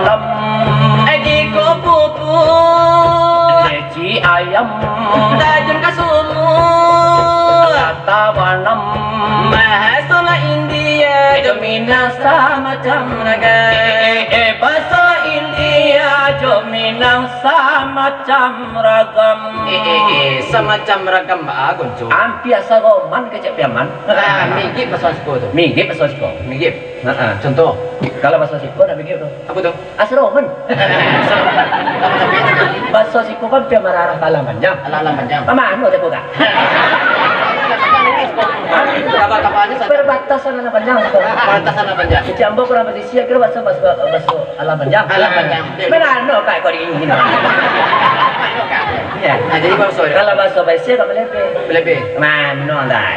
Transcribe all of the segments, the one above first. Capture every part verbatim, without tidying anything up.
Lam. Egi ko pupuk. Leci ayam. Tajun ka sumur. Lata banam. Bahaso lah India. Jo Minang samacam ragam. Eh, eh, eh, bahaso India. Jo Minang samacam ragam. Eh, eh, eh, samacam ragam baa, Gonco? Ampia saroman kecek Piaman. Ah, migit bahaso siko tu. Migit bahaso siko. Migit. Ha, ha. Contoh. Kalau bahaso siko nak migit tu. Apo tu? Asroman. Bahaso siko kan pia mararah ka Alang Panjang. Alang, Alang Panjang. Pamano siko kak? Kapal-kapalnyo satu. Perbatasan Alang Panjang. Perbatasan Alang Panjang. Kecek ambo kurang presisi, akhirnyo bahaso, bahaso, bahaso Alang Panjang. Alang Panjang. Benar, no, kak, kau diingin. Ya. Nah, jadi bahaso dia. Kalau bahaso Baisia kak balebeh. Balebeh. Nah, benar, dah.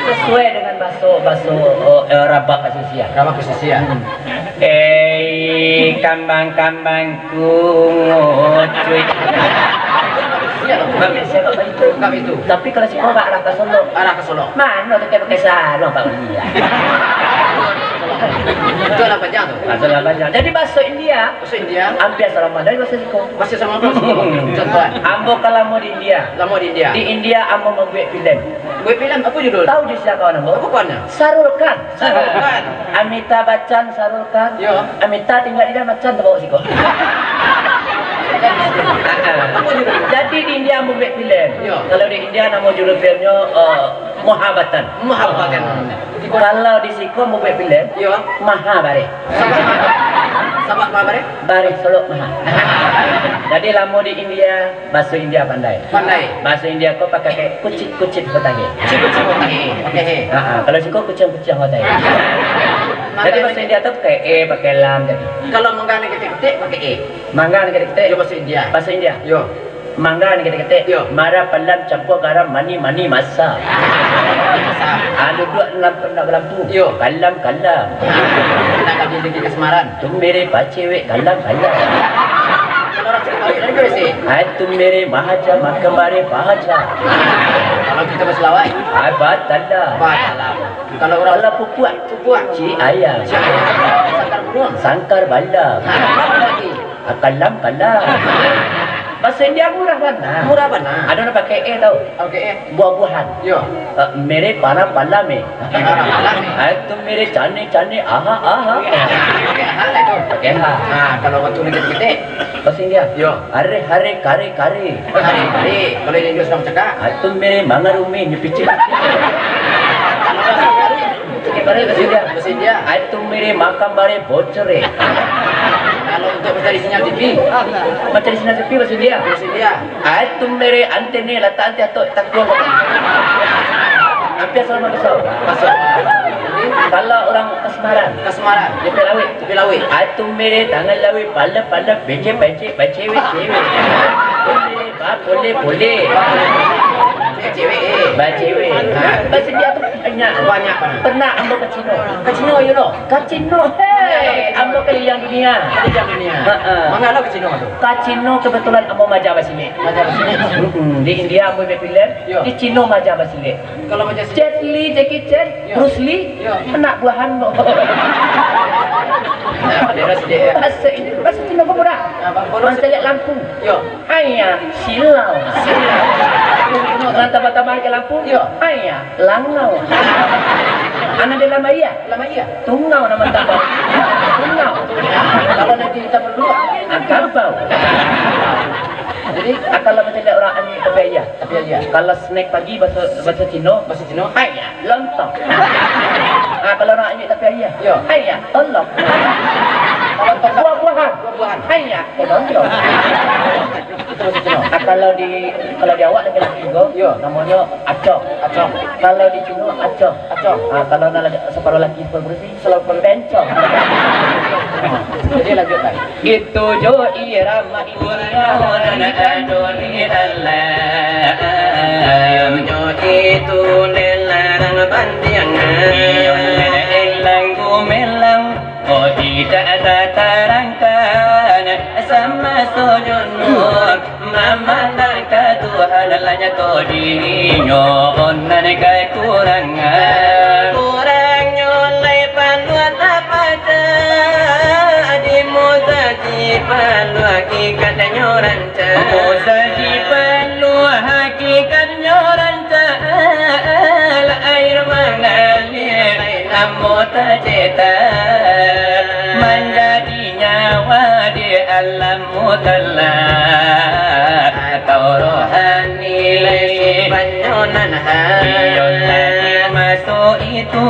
Sesuai dengan bahaso, bahaso, oh, eh, rabab pesisir. Rabab pesisir. Hmm. Eh, kambang-kambangku ngucuik. Siap, Bang. Siap, Bang. Itu. Bang, itu. Tapi kalau siko ka arah ka Solok. Arah ka Solok. Mano tu pakai sarung, Pak Uli, ya? Itu Alang Panjang tu. Bahaso Alang Panjang. Jadi bahaso India. Bahaso India. Ampia saroman dari bahaso siko. Bahaso saroman. Hmm. Contoh. Ambo kan lamo di India. Lamo di India. Di India ambo mambuek filem. Buek filem, apo judul? Tahu jo sia kawan ambo? Apo kawan? Shahrukh Khan. Shahrukh Khan. Amitabh Bachchan, Shahrukh Khan. Yo. Amitabh tingga di dalam, Bachchan tabao siko. Apo judul? Jadi di India ambo buek filem. Yo. Kalau di India namo judul filmnyo, eh, Mahabharata. Mahabharata. Kalau di siko ambo buek filem, yo, Maha Bareh. Sabab, sabab Maha Bareh? Bareh Solok Maha. Jadi lamo di India, Bahaso India pandai. Pandai. Bahaso India ko pakai kucing-kucing hotahe. Kucing-kucing hotahe. Pakai he. Ha, ha. Kalau siko kuciang-kuciang hotahe. Jadi bahaso India tu pakai e, pakai lam jadi. Kalau mangga nan ketek-ketek, pakai e. Mangga nan ketek-ketek. Yo, bahaso India. Bahaso India. Yo. Mangga nan ketek-ketek. Yo. Mara palam campua garam mani-mani masa. Masa. Ah, duduak lampu, nak balampu. Yo. Kalam-kalam. Nak kaji lagi kasmaran. Tumbere pacewek kalam-kalam. Kalau orang cakap balik, lain kau isi. Ai tumbere mahaja, makan bare pahaja. Kalau kita berselawat. Ai batanda. Batanda. Kalau orang, kalau pupuak. Pupuak. Ci ayam. Ci ayam. Sangkar burung. Sangkar bala. Nah, apa lagi? Ah, kalam-kalam. Bahaso India murah bana. Murah bana. Ado nan pakai e tau. Pakai e. Buah-buahan. Yo. Eh, mere para pala me. Para pala me. Ah, itu mere cane-cane, aha, aha. Pakai aha lah tu. Pakai aha. Nah, kalau waktu nan ketek-ketek. Bahaso India. Yo. Are, hare, kare, kare. Hare, kare. Kalau yang India sedang bercakap. Ah, itu mere mangarumi, nyo picik. Pakai bare bahaso India. Bahaso India. Ah, itu mere makan bare bocor, eh. Kalau untuk mencari sinyal T V. Mencari sinyal T V bahaso India. Bahaso India. Ah, itu mere antene latak ante atok takuang. Hampir sama besar. Masuk. Kalau orang kasmaran. Kasmaran. Dia pergi lawik. Dia pergi lawik. Ah, itu mere tangan lawik, pala-pala, becek-becek, bacewek-cewek. Ba pole-pole. Cewek, eh. Ba cewek. Ha. Bahaso India tu banyak. Banyak, banyak. Pernah ambo ka Cino. Ka Cino, yo lo. Ka Cino, hei. Ambo kaliliang dunia. Kaliliang dunia. Ha, ha. Mangalo ka Cino tu? Ka Cino kebetulan ambo maaja basilek. Maaja basilek. Mm-mm. Di India ambo buek filem. Yo. Di Cino maaja basilek. Kalau maaja silek? Jet Li, Jackie Chan, yo. Bruce Lee, yo. Anak buahan ambo. Nah, dia dah silek, ya. Bahaso India, bahaso Cino ko murah. Nah, ba-, kalau mancaliak lampu. Yo. Aiya, silau. Nan tambah-tambah ka lampu. Yo. Aiya, langau. Anak dalam aia. Dalam aia. Tungau nan tambah. Tungau. Kalau nanti kita perlu, angkabau. Jadi, ah, kalau macam dia orang ambil kopi aia. Kopi aia. Kalau snack pagi, bahasa, bahasa Cina. Bahasa Cina. Aiya, lontong. Ah, kalau nak ambil tapi aia. Yo. Aiya, tolong. Kalau tolong. Buah-buahan. Buah-buahan. Aiya, tolong. Itu bahasa Cina. Ah, kalau di, kalau di awak laki-laki tu, yo, namanya acok. Acok. Kalau di Cina, acok. Acok. Ah, kalau nak laki, separuh laki, separuh bersih, selalu bencong. Jadi lanjutkan. Gitu jo irama India. Ado di dalam, jo itu nelarang bandiang. Elang gumelang, oh tidak tatarangkan. Sama sojono mamandang ka Tuhan, lah nyato dirinyo nan kakurangan. Kurangnyo lai panuah tapaja. Panuah hakikatnyo rancak. Musa di panuah hakikatnyo rancak. Air mangalir, ilmu tacetak. Manjadi nyawa di alam mutlak atau rohani. Sifatnyo nan hak. Iyo tadi masuk itu,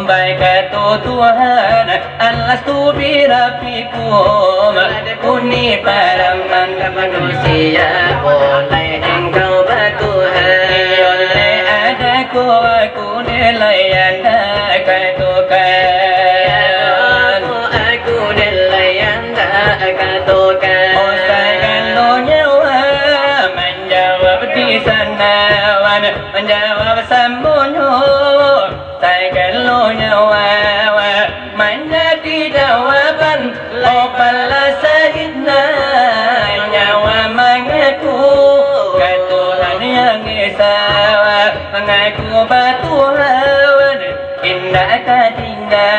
baik kato Tuhan, Alastu birabbikum. Adapun ni paraman ka manusia, boleh engkau batuhan. Iyo, dek ado ko aku nilai anda katokan. Aku nilai anda katokan. Oh, sagalo nyawa manjawab di sana, wan manjawab samonyo. Sagalo nyawa manjadi jawaban, oh, pala sahidna. Nyawa mangaku ka Tuhan yang Esa, mangaku batuhan, indak ka tingga.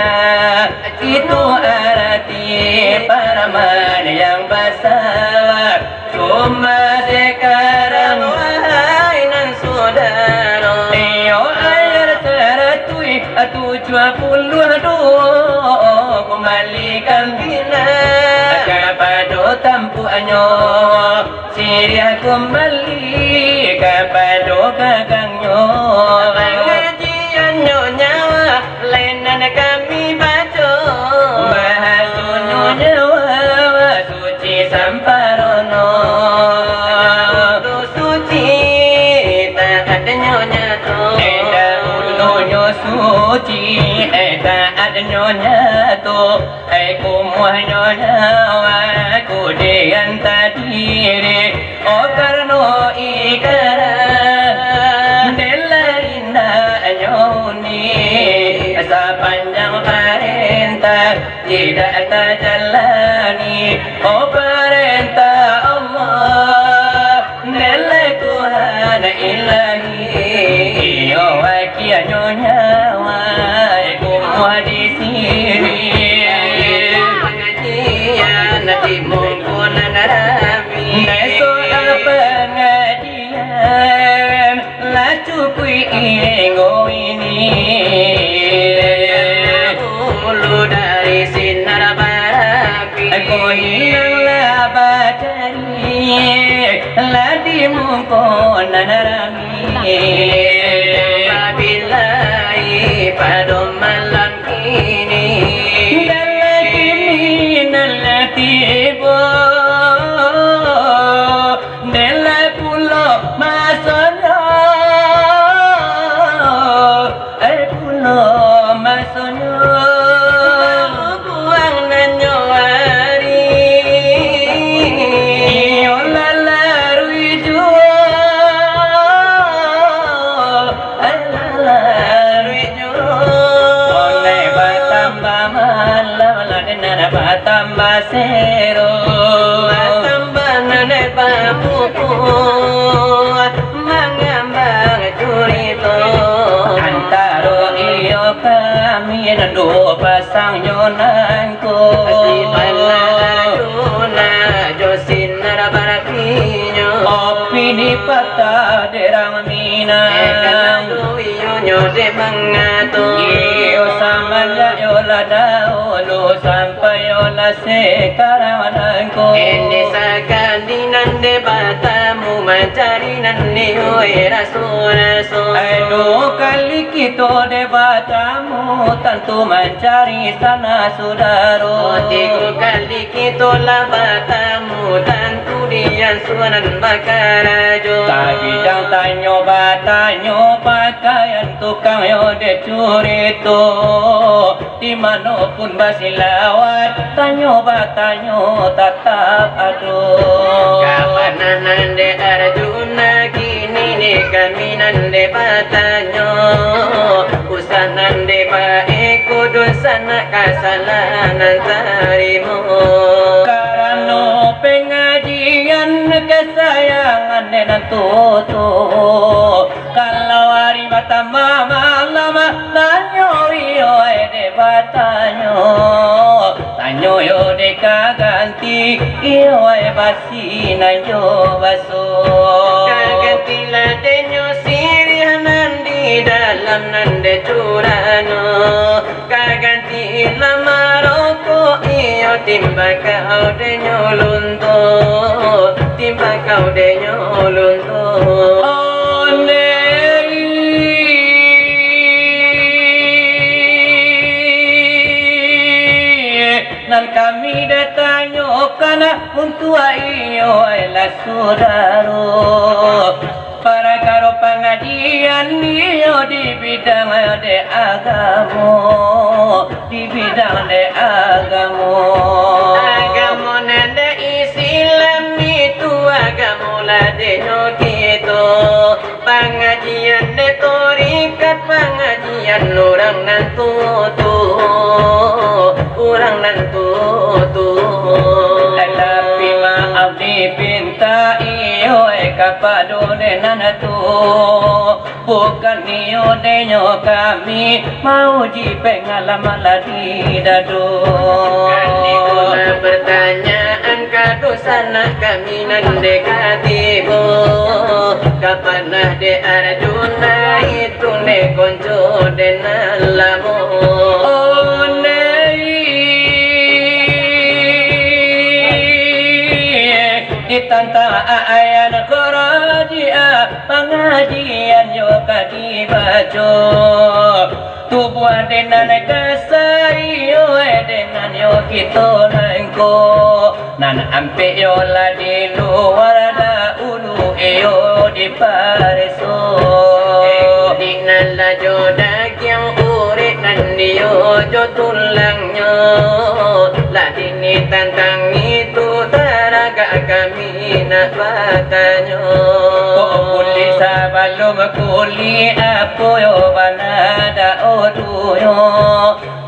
Itu arati paraman yang basa. Cuma sekarang, wahai nan sudaro, iyo, ayat saratuih tujuah puluah duo, kumbalikan bina kapado tampuaknyo, siriah kumbali kapado gagangnyo. Pangajiannyo nyawa, lai nan kami baco, bahasonyo nyawa suci samparono. Tu suci, taatnyo nyato. Eh, dahulunyo suci, eh, taatnyo nyato. Eh, kumuahnyo nyawa, kudian tadiri. Oh, karano ikrar, dek lah indaknyo uni, sapanjang parentah tidak tajalani. Oh, parentah Allah, dek lah Tuhan Ilahi. Iyo, wakianyo nyawa, kumuah di sini. Pangajian di mungko nan rami. Esok pangajian lah cukuik inggo ini. Dahulu dari sinar barapi. Ko hilanglah bacari, lah di mungko nan rami. Apabila pado malam kini, dalam kini nan lah tibo, dek lah pulo masonyo, eh, pulo masonyo. Buang nanyo ari. Iyo lah laruih juo. Alah laruih juo. Onai batambah malam, lah nan batambah sero. Batambah nan bamuko, mangambang curito. Antaro iyo kami nan duo pasangnyo nangko. Si Bala Arjuna jo sinar barapinyo. Api ni patah derang Minang. Iyo nyo dek mangato. Iyo, samanjak yo lah dahulu sampai yo lah sekarang nangko. Ini sakali nan dek batamu mancari nan dioi raso-raso. Ai, duo kali kito dek batamu tantu mancari sanak sudaro. Tigo kali kito lah batamu, tantu di ansuanan bakarajo. Tabidang tanyo batanyo, pakaian tukang yo dek curito. Di mano pun basilawat, tanyo batanyo tatap ado. Ka mano nan dek Arjuna kini ni, kami nan dek batanyo. Usah nan dek baiko, dunsanak kasalahan nan tarimo. Karano pangajian kasayangan dek nan tuo-tuo. Kalau ari batambah malam, tanyo rio dek batanyo. Tanyo Iyo dek ka ganti, iyo ai basi nan jo baso. Ka ganti lah dek nyo siriah nan di dalam nan dek curano. Ka ganti lah marokok, iyo timbakau dek nyo lunto, timbakau dek nyo lunto. Ondeh. Nan kami datanyokan untuak iyo, ayolah sudaro, parkaro pangajian iyo di bidang de agamo, di bidang de agamo. Agamo nan de Islam itu agamo lah de nyo kito. Pangajian de tarikat, pangajian urang nan tuo-tuo, urang nan tuo-tuo. Tapi maaf dipinta iyo, eh, kapado de nan tuo, bukan iyo de nyo kami mauji pengalaman lah di dado. Kami tu lah pertanyaan ka dunsanak kami nan de ka tibo, ka panah de Arjuna itu de konco de nan lamo. Ondeh. Ditantang ayat karajiah, pangajian yo ka dibaco. Tubuah de nan kasai yo, eh, de nan yo kito nangko. Nan ampek yo lah di lua dahulu iyo dipareso. Di nan lah jo dagiang urek nan iyo jo tulangnyo. Lah di ni tantang itu taragak kami nak batanyo. Kok kulik sabalum kulik, apo yo bana daulunyo?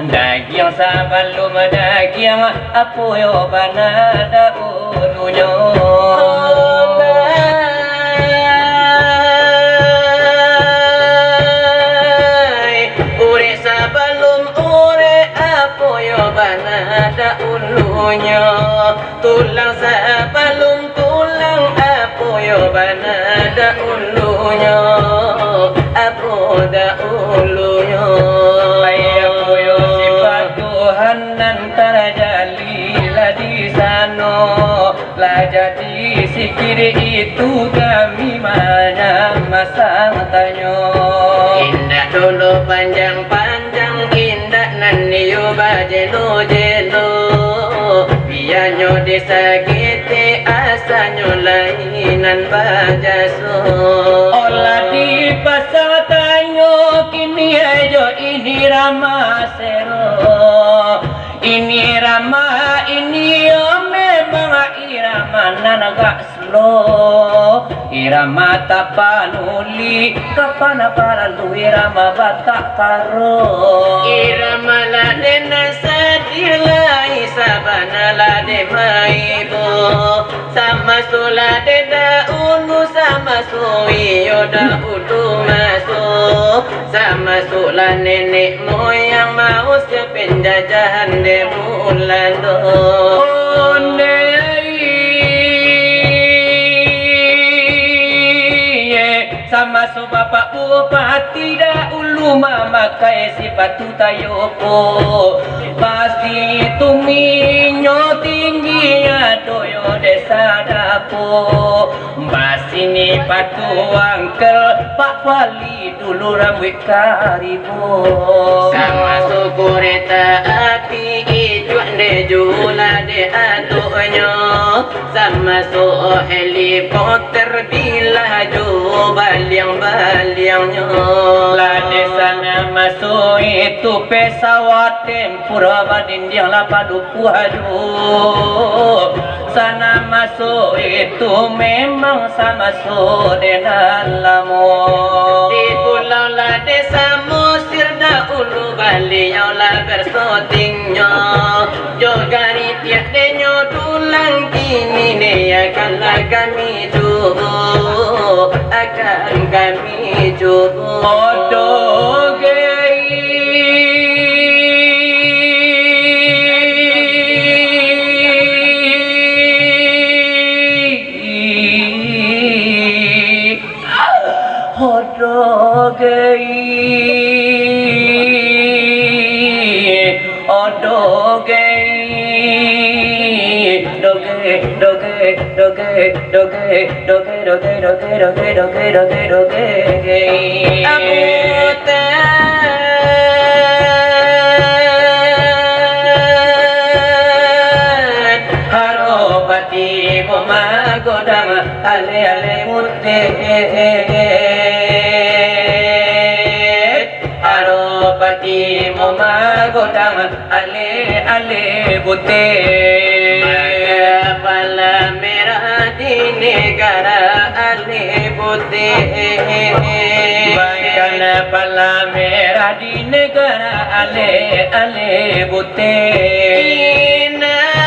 Dagiang sabalum dagiang, apo yo bana daulunyo? Urek sabalum urek, apo yo bana daulunyo? Tulang sabalum tulang, apo yo bana daulunyo? Apo daulunyo? Apo yo sifat Tuhan nan tarajali lah di sano, lah jadi sikiri itu kami manyamasang tanyo. Indak dulu panjang-panjang, indak nan iyo bajelo-jelo. Bianyo di saketek, asanyo lai nan bajaso. Olah dipasang tanyo, kini ajo ini ramah sero. Ini ramah, ini yo memang irama nan agak slow. Irama tapanuli, kapan paralu irama batak karo. Irama lah den sadiah lai, sabana lah den maibo. Samaso lah den daulu, samaso iyo daulu maso. Samasuk lah nenek moyang mausia penjajahan dek Bulando. Ondeh. Samaso bapak bupati daulu mamakai sipatu tayoko, pasti tuminyo tinggi ado yo desa dapo. Basini patu angkel Pak Wali dulu rambuik karibo. Samaso kureta api ijuak dek julah dek atuknyo. Samaso helikopter bilah jo baliang-baliangnyo. Lah dek sana maso itu pesawat tempur badindiang lapan lupuah jo. Sana maso itu memang samaso dek nan lamo. Di pulau lah dek Samosir daulu baliau lah bersotingnyo. Jo garitiak dek nyo dulang kini ne akan lah kami cubo, akan kami cubo. Odo gei. Doge, doge, doge, doge. Abu Tan, haro pati bo magodang, ale-ale buteh. Haro pati mo magodang, ale-ale buteh. Baka pala merah di negara ale buteh. Baka pala merah di negara ale-ale buteh. Inang,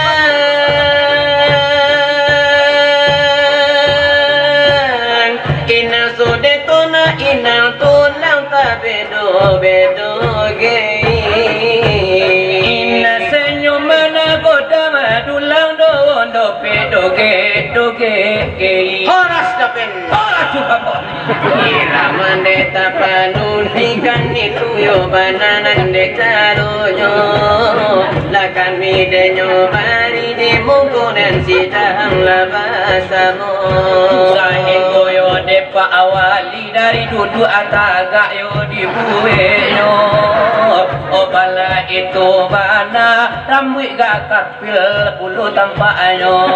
inang sudah tu nak inang tulang tabe Doge. Inang senyum managodang dulang dowo dope doge, doge. Horas dapen. Horas supapo. Irama dek tapanuhikan itu yo bana nan dek caronyo. Lah kami denyo bari di muko nan sidang lah basamo. Sainggo yo dek Pak Wali dari duduak atagak yo dibueknyo. Oh, bala itu bana rambuik gakar pil bulu tampaknyo.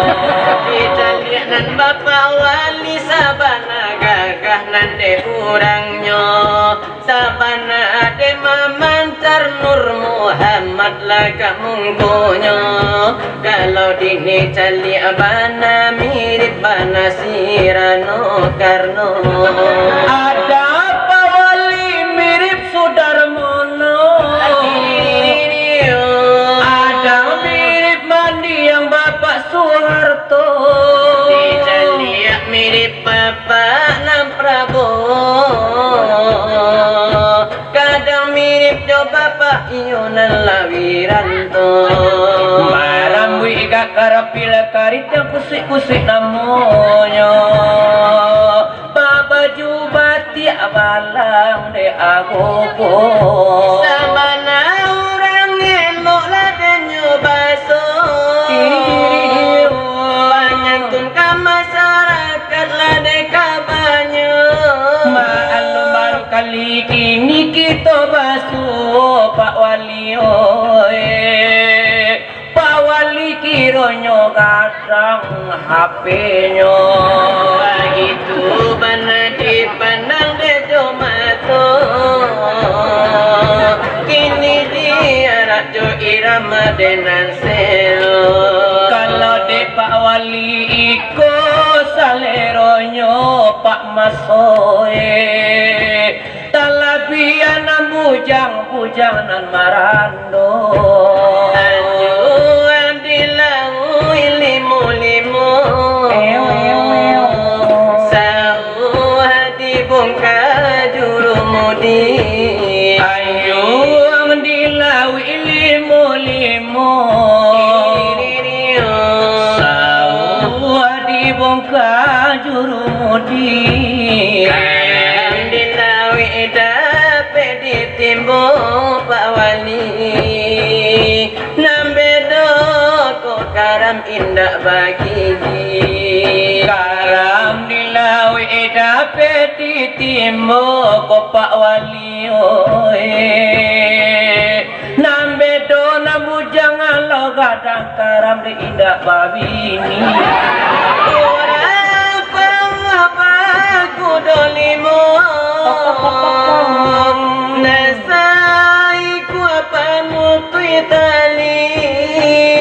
Dicaliak nan Bapak Wali sabana gagah nan dek urangnyo. Sabana dek mamancar Nur Muhammad lah ka mungkonyo. Kalau dini caliak bana mirip bana si Rano Karno. Ada Pak Wali mirip Sudarmono. Ada mirip mandiang Bapak Soeharto. Dicaliak mirip Bapak nan Prabowo. Kadang mirip jo Bapak iyo nan lah Wiranto. Marambuik gakar pil karit yang kusuik-kusuik namonyo. Babaju batiak balang dek agogo. Sabana urang elok lah denyo baso. Panyantun ka masyarakat lah dek kabanyo. Maklum baru kali kini kito basuo Pak Wali oi. Pak Wali kironyo gadang H P-nyo. Bagitu bana dipandang dek jo mato. Kini diarak jo irama dek nan selo. Kalau dek Pak Wali iko saleronyo Pak Masoe. Talabiah nan bujang-bujang nan marando. Anjuang dilauik limo-limo. Sauah dibongka jurumudi. Anjuang dilauik limo-limo. Sauah dibongka jurumudi. Karam dilauik dapek ditimbo Pak Wali. Nan bedo ko karam indak bagigi. Karam dilauik dapek ditimbo ko Pak Wali oi. Nan bedo nan bujang alah gadang karam dek indak babini. Urang pamuah bakudo limo, nan saikua pamutuih tali.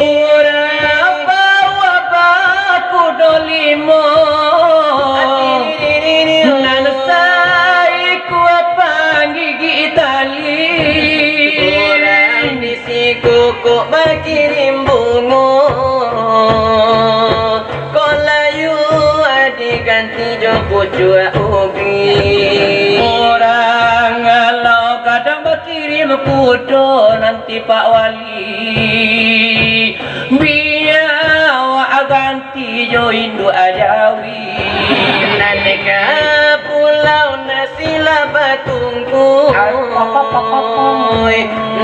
Urang pamuah bakudo limo, nan saikua panggigik tali. Urang di Sikukuk bakirim bungo, kok layua diganti jo pucuak ubi. Urang alah gadang bakirim kudo nanti Pak Wali, bia awak ganti jo induak jawi. Nan deka pulau nan silah batungku,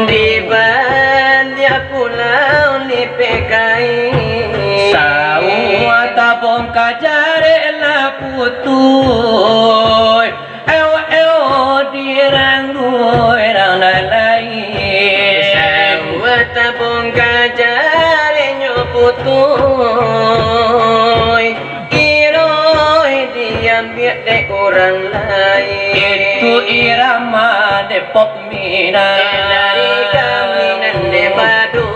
di baliak pulau lipek kain. Sau Putuih, eo, eo, dirangguih rang nan lain. Sawah tabongka jarinyo putuih, iroih diambiak dek urang lain. Itu irama dek pop Minang. Eh, dari kami nan dek Bado.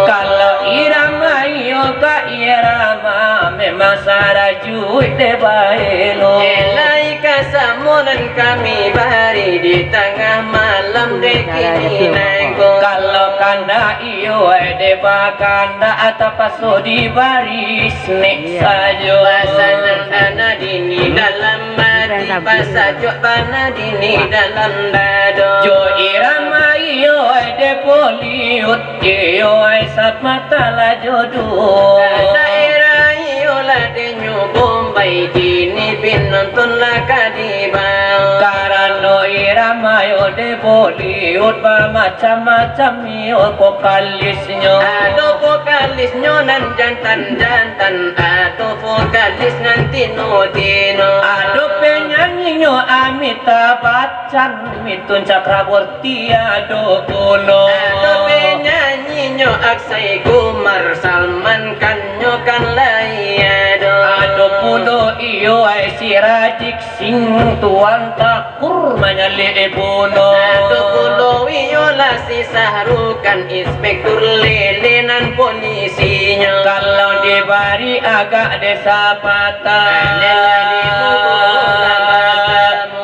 Kalau irama iyo ka irama, memang sarajuik dek baelo. Eh, lai ka samo nan kami bari di tangah malam dek kini nangko. Kalau kandak iyo, eh, dek bakandak, ah, tapaso dibari snack sajo. Basanang bana dini dalam ati, basajuak bana dini dalam dado. Jo irama iyo ai dek Bollywood, iyo ai samata lah jodoh. Daerah iyo lah denyo Bombay, kini pinonton lah ka dibao. Karano irama iyo dek Bollywood, bamacam-macam iyo vokalisnyo. Ado vokalisnyo nan jantan-jantan, ado vokalis nan tino-tino. Ado penyanyinyo Amitabh Bachchan, Mithun Chakraborty, ado pulo. Ado penyanyinyo Akshay Kumar, Salman Khan nyo kan lai ado. Ado pulo iyo ai si Rajiv Singh, Tuan Thakur manyalek pulo. Ado pulo iyolah si Shah Rukh Khan, Inspektur Lele nan polisinyo. Kalau dibari agak dek sapatah,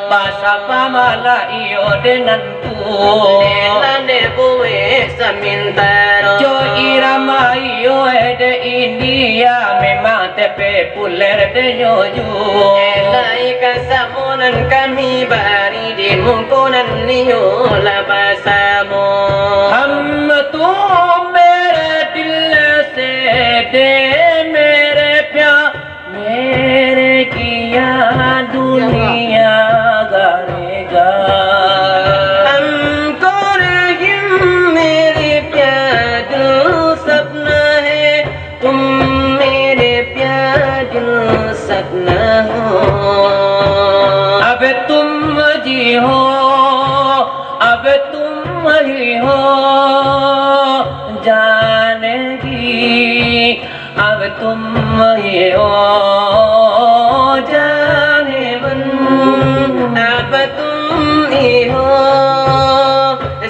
basapa malah iyo dek nan tu. Lela dek buek samintaro. Jo irama iyo dek India, memang populer denyo juo. Lai ka samo nan kami bari di muko nan iyo lah basamo. Hum tum mere dil se de mere pyar, mere kiya duniya karega. Hum kaun hum mere pyar dil sapna hai, tum mere pyar dil sapna ho. Ab tum hi ho, ab tum hi ho, janegi. Ab tum hi ho, jane ban. Ab tum hi ho,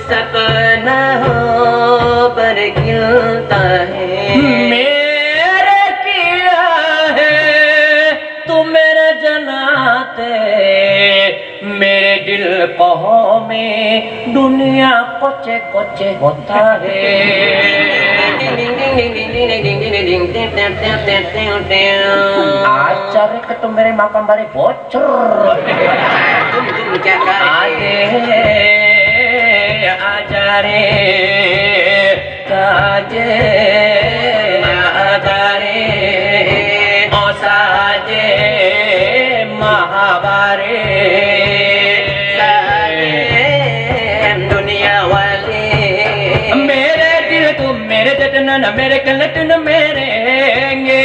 sapna ho par khilta hai. Mere kiya hai, tu mera janat hai. Mere dil ko ho mein duniya koche koche hota hai. Ajar ke tu mere makan bare bocor. Ade ajare. Saje matari, oh saje mahabari, saje dunia wali. Mere dil tu mere dadana, mere kalatu na mere nge.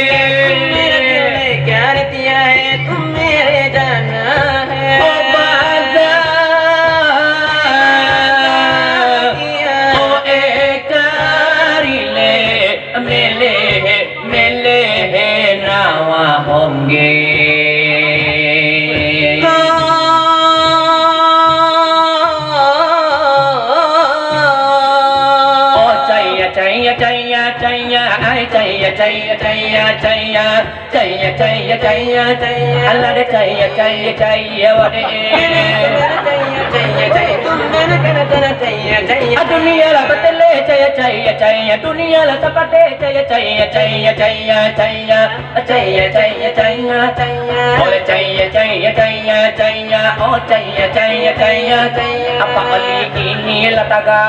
Mere dil kya re diya hai, tu mere jana hai. Oh baza, oh ek kari le, mele, mele nawa hongge. Oh chaiya, chaiya, chaiya, chaiya, ai chaiya, chaiya, chaiya, chaiya. Chaiya, chaiya, chaiya, chaiya. Ala de chaiya, chaiya, chaiya, wa de. A duniya la batele, chaiya, chaiya, chaiya. Duniya la sapate, chaiya, chaiya, chaiya, chaiya, chaiya. Chaiya, chaiya, chaiya, chaiya. Ole chaiya, chaiya, chaiya, chaiya. Oh chaiya, chaiya, chaiya, chaiya. Apa oli ini la taga?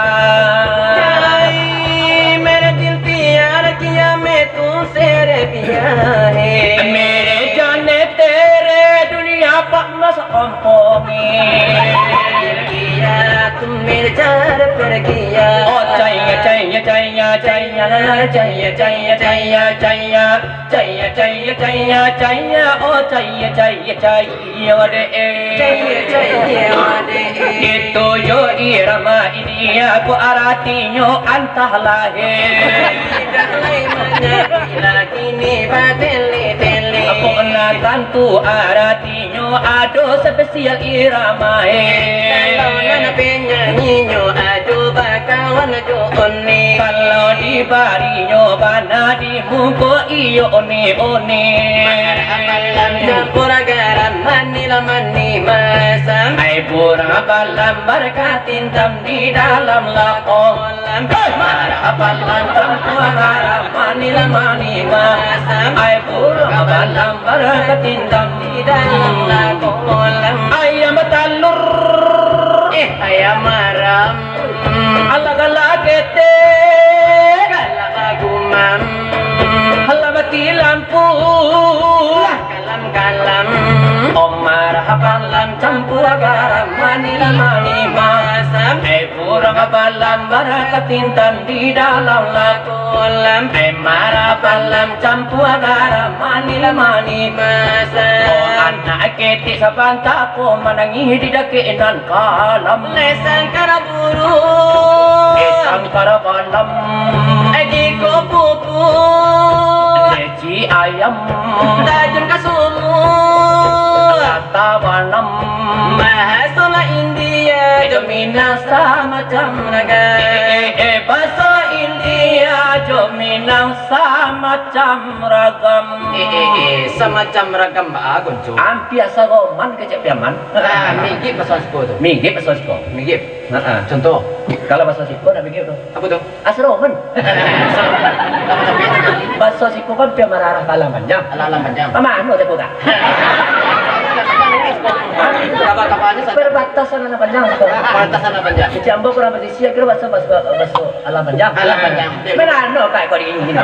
Chai, mere dil pyar kiya main tumse re pyar hai. Mere jane tere duniya pa masa kampung. Mere dil kiya Mirjar pergi ya. Oh, caya, caya, caya, caya, la, la, caya, caya, caya, caya, caya, caya, caya, caya, caya, oh, caya, caya, caya, wade, eh. Caya, caya, wade, eh. Itu jo irama ini, aku aratinyo antah lahir. Tidak lai manyari lagi ni batele-tele. Aku nak tantu arati Nyo ado spesial irama, eh. Kalau nan penyanyinyo ado bakawan jo Oni. Kalau dibarinyo bana di muko iyo Oni, Oni. Marah balam campur garam manih lah manih masam. Ai burang balam barakatintam di dalam lakoh. Marah balam campur garam manih lah manih masam. Ai burang balam barakatintam di dalam lakoh. Ayam batalur. Eh, ayam maram. Alah galak ketek. Galak bagumam. Alah mati lampu. Kalam-kalam. Omar hapalam campur garam manih lah manih masam. Eh, burang balam barakatintam di dalam lakolam. Eh, marah balam campur garam manih lah manih masam. Oh, anak ketek sabanta ko manangih di dakek nan kalam. Lesang kara burung. Eh, sangkara balam. Eh, jiko pupuk. Ci ayam. Tajun ka sumur. Lata banam. Bahaso lah India jo Minang samacam ragam. Eh, eh, eh, bahaso India jo Minang samacam ragam. Eh, eh, eh, samacam ragam baa, Gonco? Ampia saroman kecek Piaman. Ah, migit bahaso siko tu. Migit bahaso siko. Migit. Heeh. Contoh. Kalau bahaso siko nak migit tu. Apo tu? Asroman. Baso siko kan pia mararah ka alang panjang. Alang, alang panjang. Pamano siko kak? Kabar-kabarnya saja. Perbatasan alang panjang siko. Perbatasan alang panjang. Kecik ambo kurang pesisir, kiro baso, baso, baso alang panjang. Alang panjang. Manano kak kau di ini?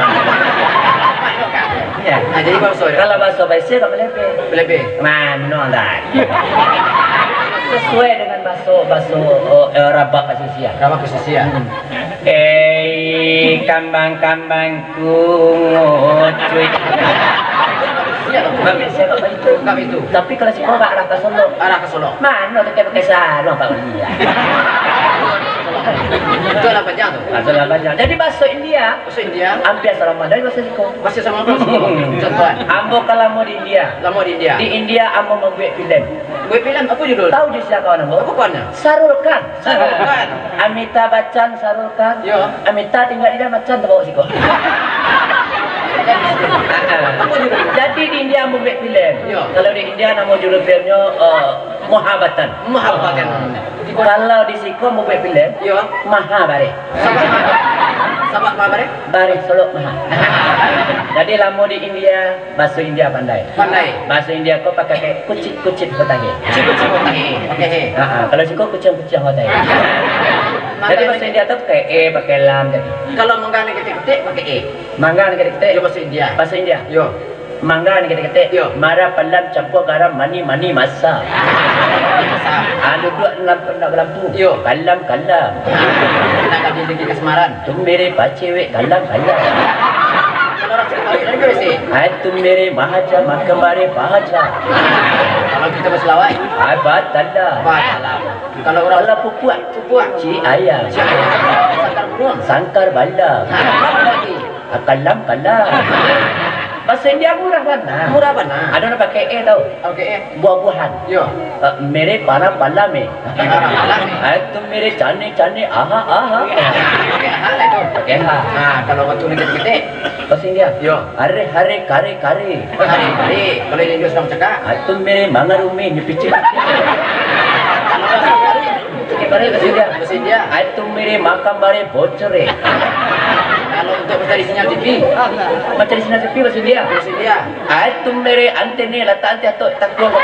Iya. Nah, jadi baso ya? Kalau baso pesisir kak malebe. Malebe. Mano dah. Sesuai dengan baso, baso, oh, eh, rabak pesisir. Rabak pesisir. Hmm. Eh, kambang-kambangku ngucuik. Siap, Bang. Siap, Bang. Enggak itu. Tapi kalau siko ka arah ka Solok. Arah ka Solok. Mano tu pakai sarung, Pak Wali, ya? Itu alang panjang tu. Itu alang panjang. Jadi, baso India. Baso India. Ampia sama dari baso siko. Masih sama baso siko. Hmm. Contoh. Ambo kan lamo di India. Lamo di India. Di India, ambo mambuek filem. Buek filem, apo judul? Tahu jo sia kawan ambo? Apo kawannya? Sarul Khan. Sarul Khan. Amitabh Bachchan, Sarul Khan. Yo. Amitabh tingga di dalam, Bachchan tabao siko. Apo judul? Jadi di India mambuek filem. Yo. Kalau di India namo judul filmnyo, eh, Mahabharata. Mahabharata. Kalau di siko mambuek filem, yo, Maha Bareh. Sabab, sabab Maha Bareh? Bareh Solok Maha. Jadi lamo di India, baso India pandai. Pandai. Baso India ko pakai kucing-kucing hotahe. Kucing-kucing hotahe. Pakai he. Ha, ha. Kalau siko kuciang-kuciang hotahe. Jadi baso India tu pakai e, pakai lam tadi. Kalau mangga nan ketek-ketek, pakai e. Mangga nan ketek-ketek. Yo, baso India. Baso India. Yo. Mangga nan ketek-ketek. Yo. Marah palam campur garam manih-manih masam. Masam. Ah, duduak lampu, nak balampu. Yo. Kalam-kalam. Nak ka bini lagi kasmaran. Tumbere pacewek kalam-kalam. Kalau orang cakap balik, dari mana sih? Ai tumbere mahaja, makan bare pahaja. Kalau kita berselawat? Ai batanda. Batanda. Kalau orang, kalau pupuak? Pupuak. Ci ayam. Ci ayam. Sangkar burung. Sangkar bala. Nah, apa lagi? Ah, kalam-kalam. Baso India murah bana. Murah bana. Ado nan pakai e tau. Pakai e. Buah-buahan. Yo. Eh, mere para pala me. Para pala me. Ah, itu mere cane-cane, aha, aha. Pakai aha lah tu. Pakai aha. Nah, kalau waktu ni ketek-ketek. Baso India. Yo. Are, hare, kare, kare. Kare, kare. Kalau India sudah bercakap. Ah, itu mere mangarumi, ni picik. Pakai bare baso India. Baso India. Ai tumbere makan bare bocor, eh. Kalau untuk mencari sinyal T V. Mencari sinyal T V baso India. Baso India. Ai tumbere antene latak ante atok takuang.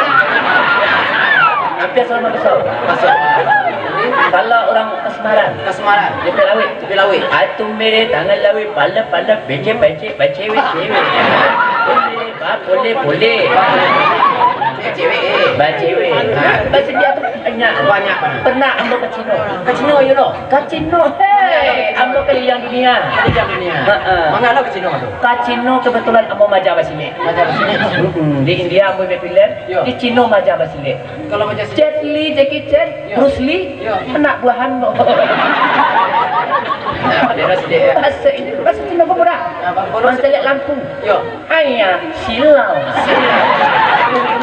Ampia sama baso. Baso. Kalau orang kasmaran. Kasmaran. Di tepi lauik. Di tepi lauik. Ai tumbere tangan lauik, pala-pala, becek-becek, bacewek-cewek. Tumbere bapole-pole. Cewek, eh. Bacewek. Ha. Baso India tu. Banyak. Banyak, Pak. Pernah ambo ka Cino. Ka Cino, yo, lo? Ka Cino, hei, ambo kaliliang dunia. Kaliliang dunia. Ha, ha. Manga lo ka Cino tu? Ka Cino kebetulan ambo maaja basilek. Maaja basilek. Mm-mm. Di India ambo main filem, yo, di Cino maaja basilek. Kalau maaja silek? Jet Li, Jackie Chan, yo, Bruce Lee, yo, anak buahan ambo. Nah, dia dah silek, yo. Bahasa, bahasa Cino pun murah. Nah, Bang, kalau mancaliak lampu. Yo. Ayah, silau.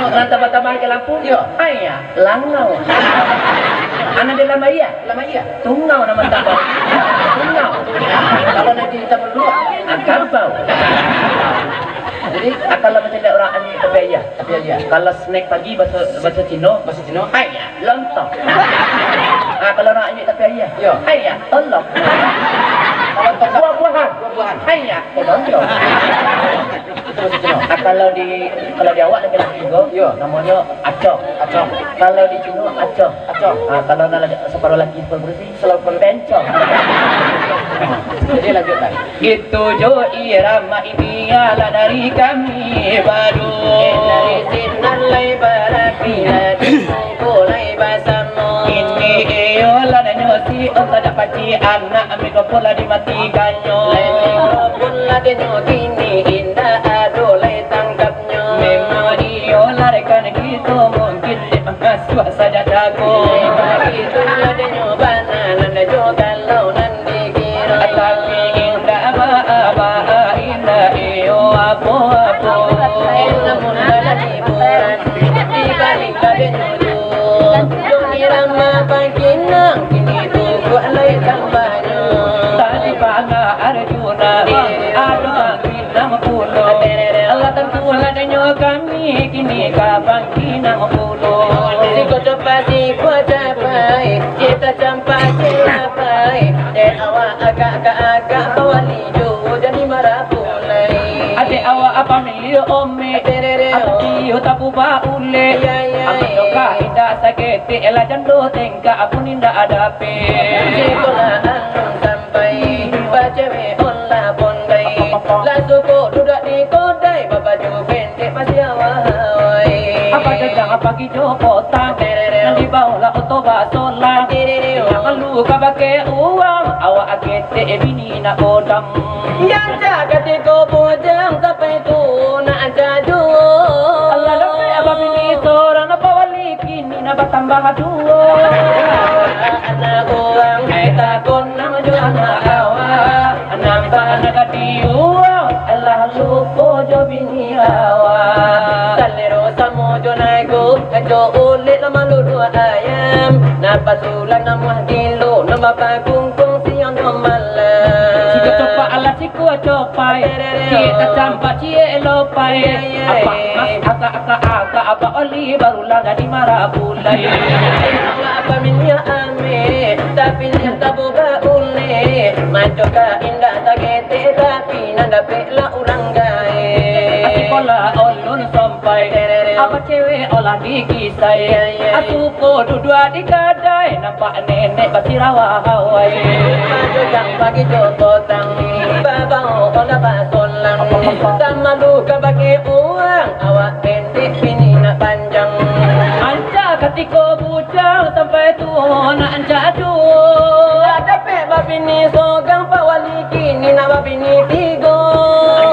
Nan tambah-tambah ka lampu. Yo. Ayah, langau. Anak dalam aia. Dalam aia. Tungau nan tambah. Tungau. Kalau nanti kita perlu, angkabau. Jadi, ah, kalau macam urang anyuik tapi aia. Tapi aia. Kalau snack pagi, bahasa, bahasa Cino. Bahasa Cino. Ayah. Lontong. Ah, kalau urang anyuik tapi aia. Yo. Aia, olok. Kalau tongkak. Buah-buahan. Buah-buahan. Aia, eh, lontong. Itu bahasa Cino. Ah, kalau di, kalau di awak laki-laki juo, yo, namonyo acok. Acok. Kalau di Cino, acoh. Acoh. Ah, kalau nak lagi separuh laki, separuh bersih, selalu bencong. Jadi, lanjutkan. Itu jo irama ini ialah dari kami baru. Eh, dari sinan lai barapi, dari sungko lai basamo. Ini iyolah nanyo si Onta Dak Pacik, anak mikrofon lah dimatikannyo. Lai mikrofon lah dinyo kini, indak ado lai tangkapnyo. Memang iyolah rekan kito, mungkin dek mangasuah saja jago. Lai bagitulah dinyo bana, nan jo kalau nan Tapi indak baa-baa, indak iyo apo-apo. Namun dalam hiburan, dibalik ka dinyo tu. Dok irama bangkinang, kini tu buek lai tambahnyo. Tadi bana Arjuna, ado bangkinang pulo. Alah tantulah dinyo kami, kini ka bangkinang pulo. Siko copak, siko capai, cita campak, cita pai. Dek awak agak-agak bawali jo jadi marapulai. Adek awak apa milio omek? Terereo. Apa iyo tabu baulek? Ya, ya. Amin doka indak saketek lah jando tengkak pun indak ada pe. Sikolah alun sampai, bacewek olah bondai. Lah suko duduak di kodai, babaju pendek masih awai. Apa dagang apa gijo potang? Terereo. Nan di bawah lah oto basolang. Terereo. Indak malu ka bakeh uang, awak aketek bini nak godam. Yang cak katiko bujang sampai tu nak cak juo. Alah dapek abah bini sorang, napa wali kini nak batambah duo. Anak urang, eh, takon nang jo anak awak. Nampak anak kati urang, alah lupo jo bini awak. Salero samo jo nago, jo ulek lah malulu ayam. Napasu lah namuah gilo, nambah bagungkung siang jo malam. Siko copak alah siko copai. Ciek tacampak, ciek lopai. Apa mas agak-agak, agak apa oli, barulah jadi marapulai. Awak apa minyak ameh, tapi lihat tabu baulek. Maco ka indak saketek, tapi nan dapek lah urang gaek. Asikolah olun sampai, apa cewek olah dikisai. Ya, ya, ya. Asuko duduak di kadai, nampak nenek basirah wahai. Maco ka pagi jo potang, babao olah basolang. Tamalu ka bakeh uang, awak pendek bini nak panjang. Ancak katiko bujang sampai tuo nak ancak juo. Lah dapek babini sogang, pak wali kini nak babini tigo.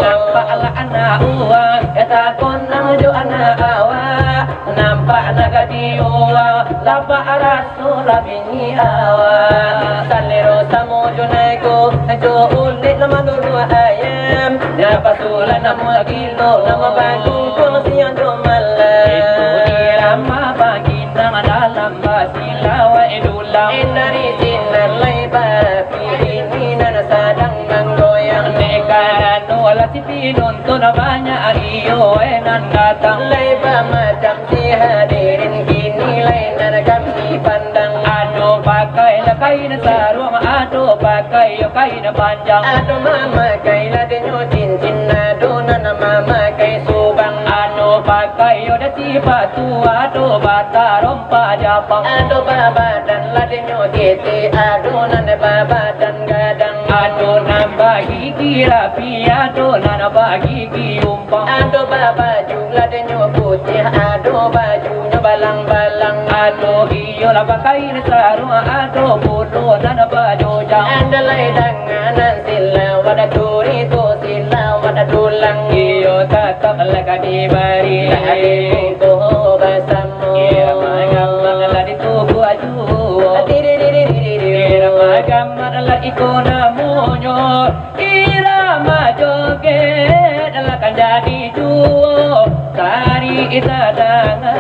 Nampak lah anak uang, eh, takon nang jo anak awak. Nampak nak gaji uang, lapak raso lah bini awak. Salero samo jo nago, jo ulek lah malulu ayam. Napasu lah namuah gilo, namuah bagungkung siang jo malam. Itu irama bagi Nang dalam basilawai dulang. Eh, dari sinan lai barapi, ini nan sadang manggoyang. Dek karano lah si pinuntun banyak, iyo, eh, nan datang. Lai bamacam si hadirin, kini lai nan kami pandang. Ado pakai lah kain saruang, ado pakai yo kain panjang. Ado mamakai lah dinyo cincin, ado nan mamakai subang. Ado pakai yo sipatu, ado batarompa Japang. Ado babadan lah dinyo ketek, ado nan babadan gadang. Ado nan bagigi rapi, ado nan bagigi umpang. Ado babaju lah dinyo putiah, ado bajunyo balang-balang. Ado iyo Lah pakai sarung ado puluah nan bajojang. Andalai danganan silawat, curito silawat tulang. Iyo tatap lah ka dibari. Lah dibungkuh basamo. Irama gamak lah ditubuah juo. Diri, diri, diri, diri. Irama gamak lah iko namonyo. Irama joget lah kan jadi juo, tari tadanga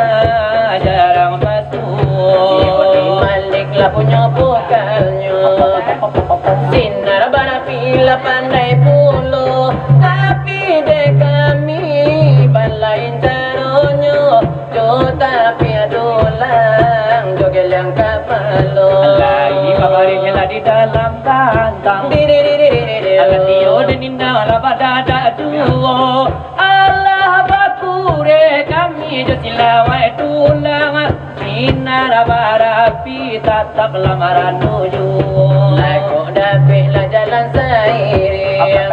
jarang basuo. Malik lah punyo vokalnyo, sinar barapi lah pandai pulo, tapi dek kami balain caronyo. Jo tapiak dulang, jo geliang kapalo. Lai babaringlah di dalam kantang. Diri, diri, diri, diri. Alah tio den indak lah badadak juo. Alah bakureh kami jo silawat tulang. Sinar barapi tatap lah marando juo. Lai kok dapek lah jalan sairing.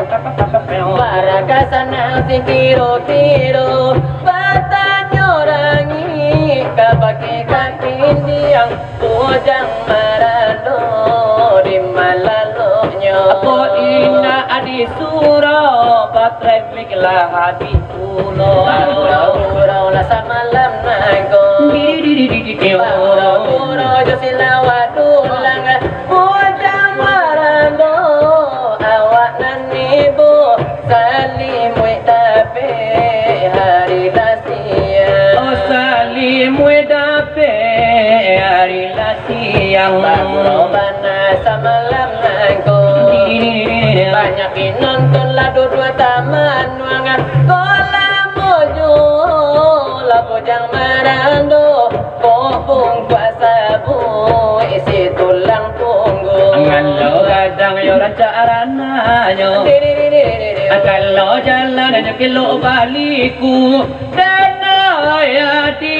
Barakah sanang sikiro-kiro. Batanyo rangik ka bakeh kapindiang, bujang marando di malaloknyo. Apo indak adi surau, batremik lah habih pulo. Bagurau-gurau lah samalam nangko. Di, di, di, di, di, di. Bagurau-gurau jo silawat dulang, bujang marando awak nan ibo. Salimuik dapek hari lah siang. Oh, salimuik dapek hari lah siang. Bagurau bana samalam nangko. Banyak pinonton lah duduak tamanuang. Kok lamo juo lah bujang marando. Kok bungkuak sabuik isi tulang punggung. Angalo gadang yo rancak rananyo. Diri, diri, diri, diri. Angalo jalan nyo kilok baliku. Dana ya di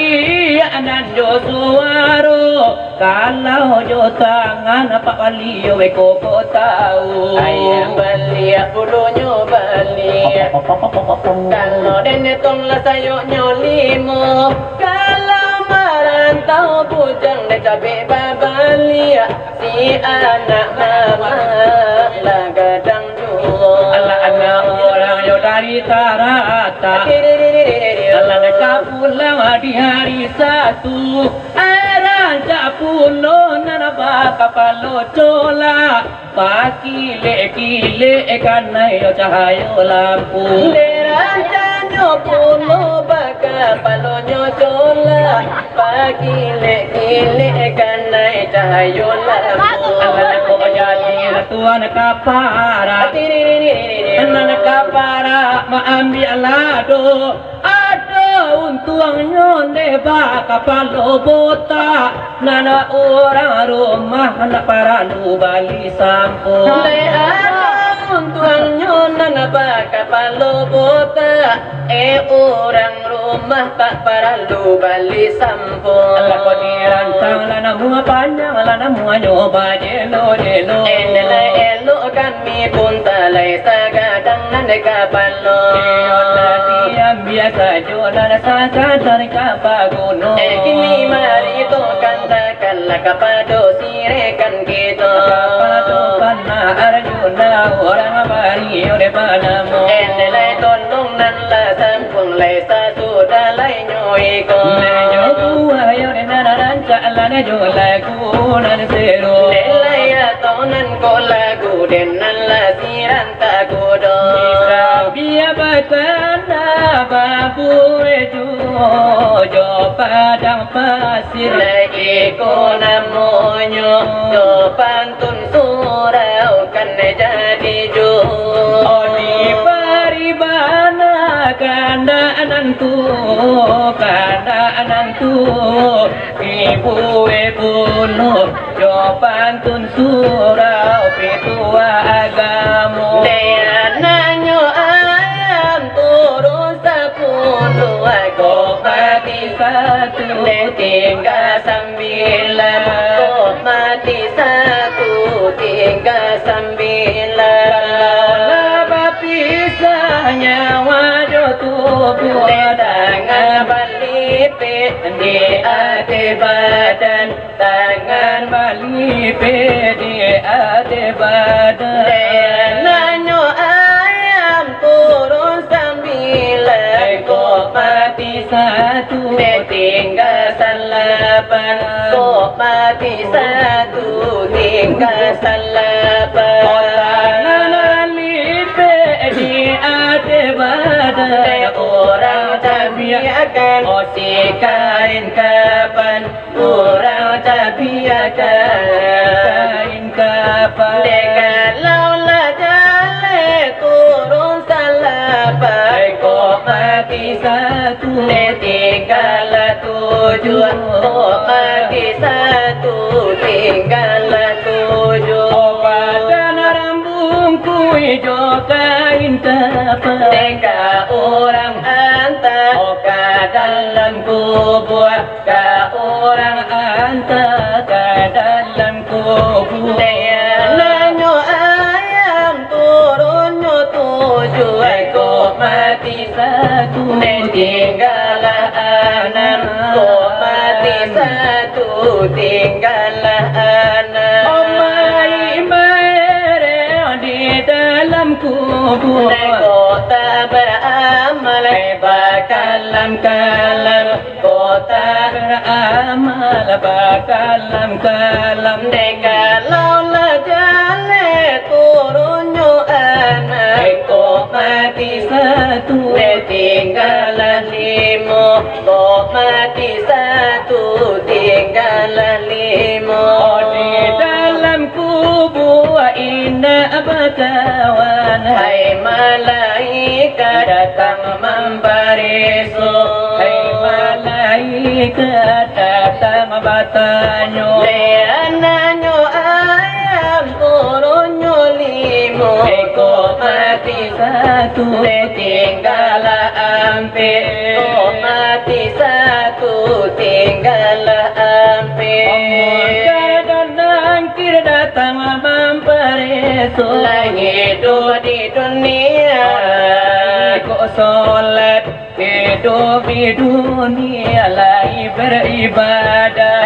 anan jo suaro. Kalau jo tangan apak bali yo beko ko tau. Ayam baliak bulunyo baliak. Kalau den etong lah sayoknyo limo. Kalau marantau bujang dek cabek babaliak, si anak mamak lah gadang juo. Alah anak urang yo dari Taratak. Alah deka pulang di hari Satu. Ai rancak pulo nan bakapalo cola. Bakilek-kilek kanai yo cahayo lampu. Dek rancaknyo pulo bakapalonyo cola. Bakilek-kilek kanai cahayo lampu. Alah kok jadi tuan kapara. Nan kapara maambiak lado. Ado untuangnyo dek bakapalo botak. Nan urang rumah ndak paralu bali sampo. Lai ado untuangnyo nan bakapalo botak. Eh, urang rumah tak paralu bali sampo. Alah kok dirantang lah namuah panjang, lah namuahnyo bajelo-jelo. Eh, nilai elok kami pun tak lai sagadang nan dek kapalo. Iyo lah diam biasa jo lah sakadar ka paguno. Eh, kini mari tu katakanlah kapado sirekan kito. Kapado panah Arjuna urang bari yo dek panamo. Eh, nilai tolong nan lah sampuang lai sasudah lai nyo iko. Nyo buah yo dek nan rancak lah nyo lagu nan seru. Nilai atau nan ko lagu den nan lah siran Bisa bia batanda babue juo jo padang pasir. Lai iko namonyo jo pantun surau kan jadi juo. Oh, dibari bana kandak nan tu, kandak nan tu. Ibu-ibu lo jo pantun surau pituah agamo. Dek anaknyo ayam turun sapuluah, kok mati satu tingga sambilan. Kok mati satu tingga sambilan. Kalau lah bapisah nyawa jo tubuah, dek tangan bali Lipek di ateh badan, tangan malipek di ateh badan. Dek nanyo ayam turun sambilan, kok mati satu, dek tingga salapan, kok mati satu, tingga salapan. Tangan lipek di ateh badan, dek urang tabiakan, oh, si kain kapan, urang tabiakan kain kapan. Dek kalau lah jaleh turun salapan, kok mati satu, dek tinggalah tujuah, kok mati satu, tinggalah tujuah. Oh, badan rambungku ijo kain kapan, dek ka urang anta, oh, ka dalam kubua, ka urang anta ka dalam kubua. Dek nanyo ayam turunnyo tujuah, kok mati satu, dek tinggalah anam, kok mati satu, tinggalah anam. Omaik maereh di dalam kubua, dek kok tak baramal, eh, bakalam-kalam, kok tak baramal bakalam-kalam. Dek kalau lah jaleh turunnyo anam, kok mati satu, dek tinggalah limo, kok mati satu, tinggalah limo. Oh, di dalam kubua indak bakawan, hai malaikat datang mampareso, hai malaikat datang batanyo. Dek nanyo ayam turunnyo limo, eh, kok mati satu, dek tinggalah ampek, kok mati satu, tinggalah ampek. Mungkar dan Nangkir datang mampareso, lah iduik di dunia, kok solat, iduik di dunia lai baribadah.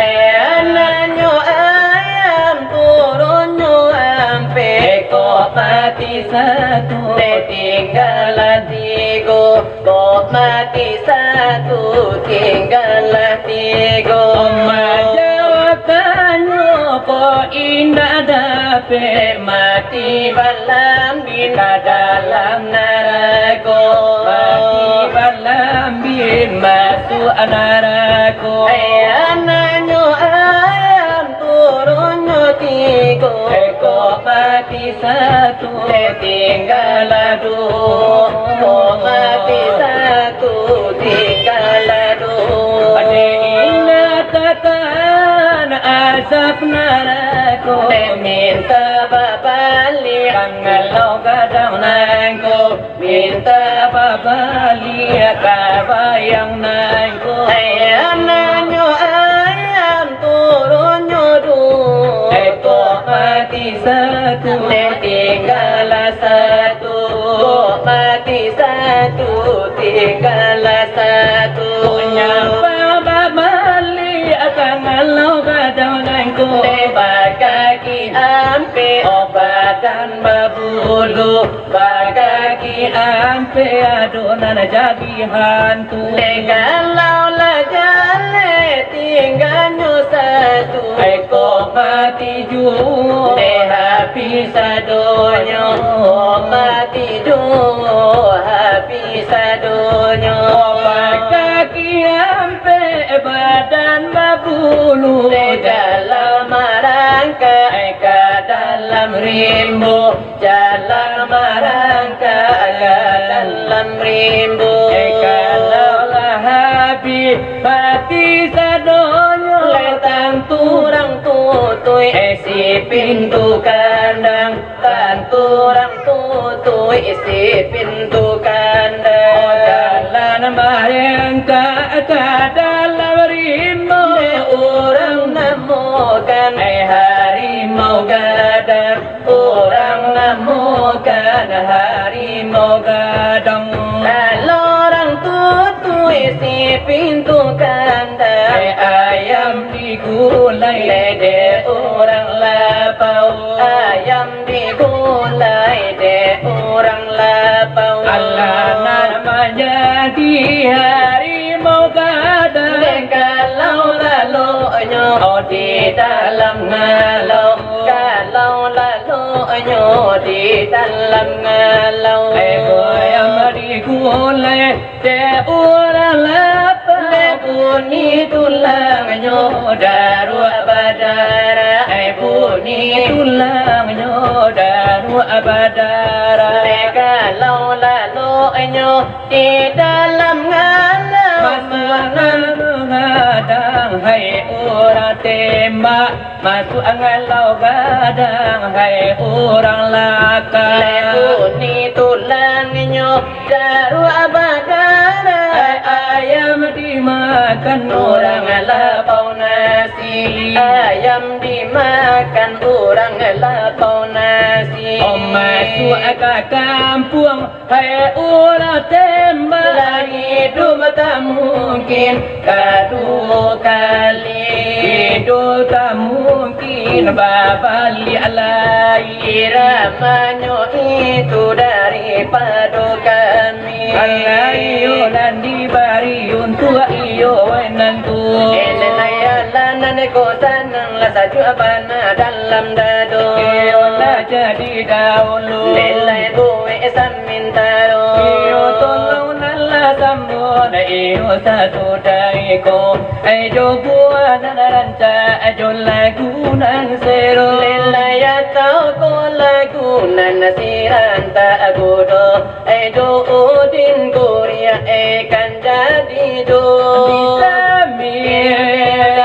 Anaknyo ayam turunnyo ampek, kok mati satu, dek tinggalah tigo, kok mati satu, tinggalah tigo. Manjawakanyo kok indak dapek, mati balambin ka dalam narako, mati balambin masuak narako. Hai anaknyo ayam turunnyo tigo, kok mati satu, dek tinggalah duo, kok mati satu, tinggalah duo. Dek indak tahan azab narako, dek mintak babaliak, tangan lo gadang nangko. Mintak babaliak ka bayang nangko. Hai anaknyo ayam turunnyo duo, kok mati satu, dek tinggalah satu, kok mati satu, tinggalah satu. Kok nyampang babaliak tangan lo gadang nangko, dek bakaki ampek, oh, badan babulu. Bakaki ampek ado nan jadi hantu. Dek kalau lah jaleh tingganyo satu, ai kok mati juo. Dek habih sadonyo, kok mati juo, habih sadonyo. Bakaki ampek badan babulu. Dek dalam marangkak ka dalam rimbo. Jalan marangkak ka dalam rimbo. Eh, kalau lah habih mati sadonyo, eh, tantu urang tutuik, eh, si pintu kandang. Tantu urang tutuik, eh, si pintu kandang. Oh, jalan marangkak ka dalam rimbo. Eh, urang namokan, eh, harimau gadang. Urang namokan harimau gadang. Kalau urang tutuik Si pintu kandang. Ayam digulai dek urang lapau. Ayam digulai dek urang lapau. Alah nan manjadi harimau gadang. Dek kalau laloknyo di dalam ngalau. Kalau laloknyo di dalam ngalau. Ayam digulai dek urang lapau. Dek bunyi tulangnyo daruak badarah. Ai bunyi tulangnyo daruak badarah. Dek kalau laloknyo di dalam ngalau. Masuak ngalau gadang, hai urang tembak. Masuak ngalau gadang, hai urang lakah. Dek bunyi tulangnyo daruak badarah. Ayam dimakan urang lapau nasi. Ayam dimakan urang lapau nasi. Oh, masuak ka kampuang, hai urang tembak. Lah iduik tak mungkin kaduo kali. Iduik tak mungkin babaliak lai. Iramanyo itu daripado kami. Alah iyo nan dibari untuak iyo, wai nan tu. Eleh lai alah nan ko sanang, lah sajuak bana dalam dado. Iyo lah jadi dahulu. Lelai buek samintaro. Iyo tolong nan lah sambung, iyo sasudah iko. Ai jo buah nan rancak, jo lagu nan sero. Lelai atau ko lagu nan siran tak gudo. Ai jo Udin Kuria, ai kan jadi jo. Di sambil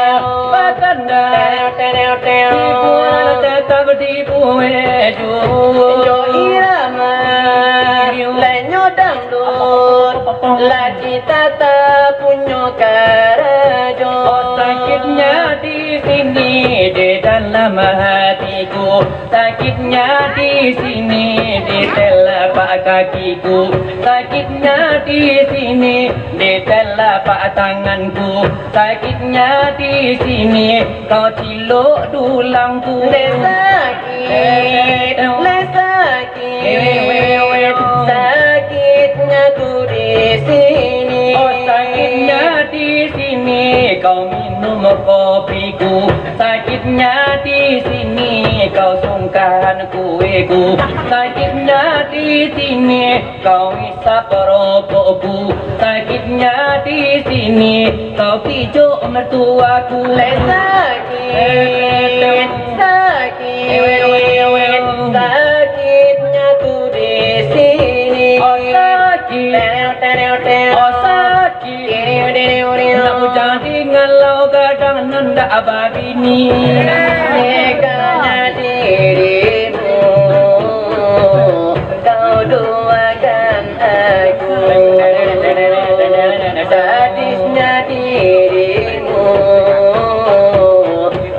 bakanda, hiburan tetap dibuek jo. Jo irama, lai nyo dangdut, lah cita tak punyo karajo. Oh, sakitnya di sini, di dalam hatiku. Sakitnya di sini, di telapak kakiku. Sakitnya di sini, di telapak tanganku. Sakitnya di sini, kau cilok dulangku. Dek sakit, dek sakit, sakitnya tu di sini. Oh, sakitnya di sini, kau minum kopiku. Sakitnya di sini, kau sungkan kueku. Sakitnya di sini, kau isap rokokku. Sakitnya di sini, kau pijok mertuaku. Lai sakit, sakit, sakitnya tu di sini. Oh, sakit. Tereo, tereo, tereo. Oh, sakit. Nak bujang di ngalau gadang nan dak babini. Nekanya dirimu, kau duakan aku. Sadisnya dirimu,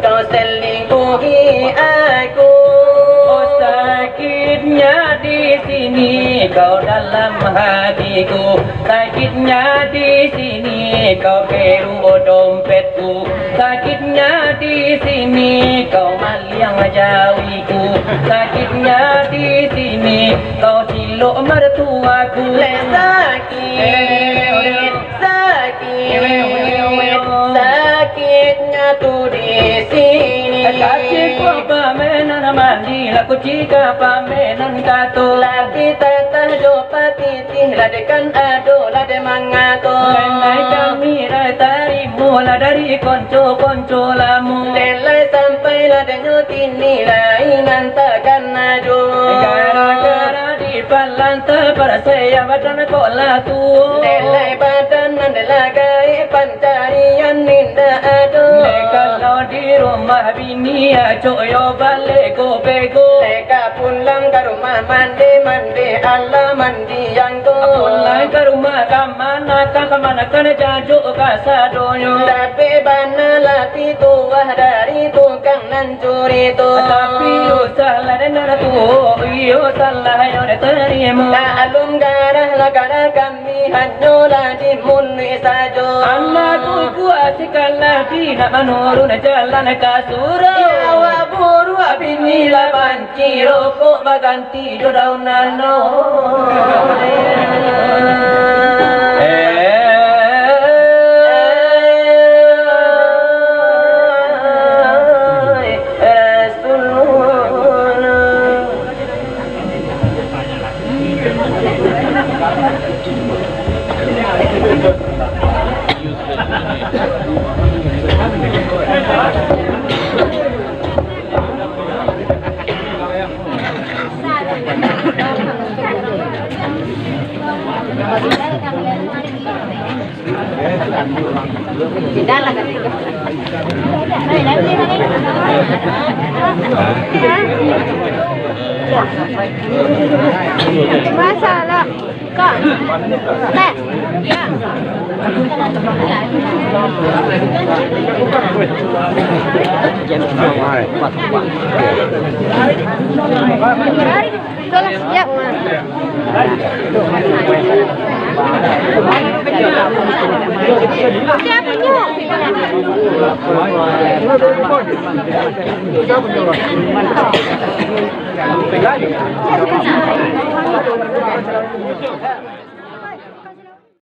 kau selingkuhi aku. Oh, sakitnya di sini kau dalam hatiku. Sakitnya di sini kau keruk dompetku. Sakitnya di sini kau maliang jawiku. Sakitnya di sini kau cilok mertuaku. Lai sakit, sakit, sakitnya tu di sini. Kacik ko pamenan mandi, lah kucik ka pamenan kato. Lah ditatah jo patitih, lah dekan ado, lah de mangato. Lai kami lah tarimo lah dari konco-konco lamo. Lai sampai lah denyo kini, lai nan takana jo. Gara-gara di Palanta parasaian badan kok lah tuo. Dek lai badan nan dek lah gaek, pancarian indak ado. Dek kalau di rumah bini acok yo baleh ko pego. Dek ka pulang ka rumah mande, mande alah mandi yang ko. Pulang ka rumah kamanakan, kamanakan jajuk kasadonyo. Dapek bana lah pituah dari tukang nan curito. Tapi usah lah dek Tuo, iyo salah yo ditarimo. Maklum garah lah garah kami, hanyo lah di muluik sajo. Anak tu kuat sikalah di nak manurun jalan ka surau. Awak buruak bini lah banci, rokok baganti jo daun nano. Eh. Masalah. Kak. Teh. Sudah siap, Mak. Siap, Ibu.